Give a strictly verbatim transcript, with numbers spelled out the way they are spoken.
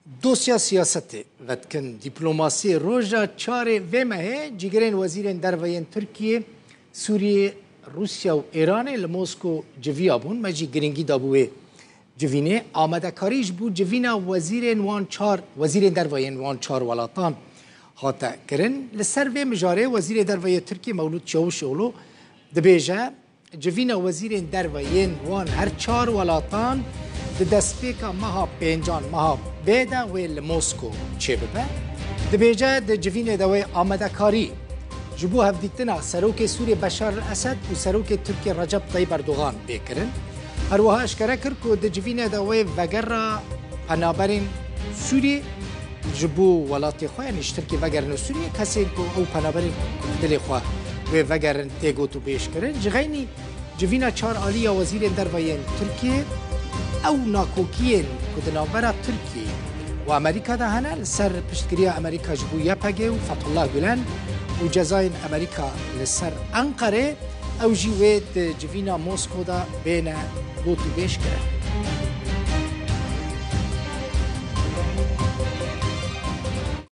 Dosya siyasetê vedikin. Dîplomasiyê roja çarê vê mehê cîgirên wezîrên derve yên Tirkiyê, Sûriyê, Rûsya û Êranê li Mosko civiya bûn. Me jî girîngî dabû wê civînê. Amadekarî ji bo civîna wezîrên wan çar, wezîrên derve yên wan çar welatan hate kirin. Li ser vê mijarê Wezîrê Derve yê Tirkiyê Mewlût Çavuşoglu dibêje, civîna wezîrên derve yên wan her çar welatan di destpêka meha pêncan, meha bê de wê li Mosko çêbibe. Dibêje, di civînê de wê amadekarî ji bo hevdîtina Serokê Sûriyê Beşar el-Esed û Serokê Tirkiyê Recep Tayyip Erdogan bê kirin. Her wiha eşkere kir ku di civînê de wê vegera penaberên Sûriyê ji bo welatê xwe, yanî ji Tirkiyê vegerine Sûriyê, kesên ku ew penaberên ku dilê xwe wê vegerin tê gotûbêj kirin. Ji xeynî civîna çar alî ya wezîrên derve yên Tirkiyê, ew nakokiyên ku di navbera Tirkiyê û Amerîka de hene, li ser piştgiriya Amerîka ji bo Y P G û Fethullah Gulen û cezayên Amerîka li ser Enqerê, ew jî wê di civîna Mosko de bêne gotûbêj kirin.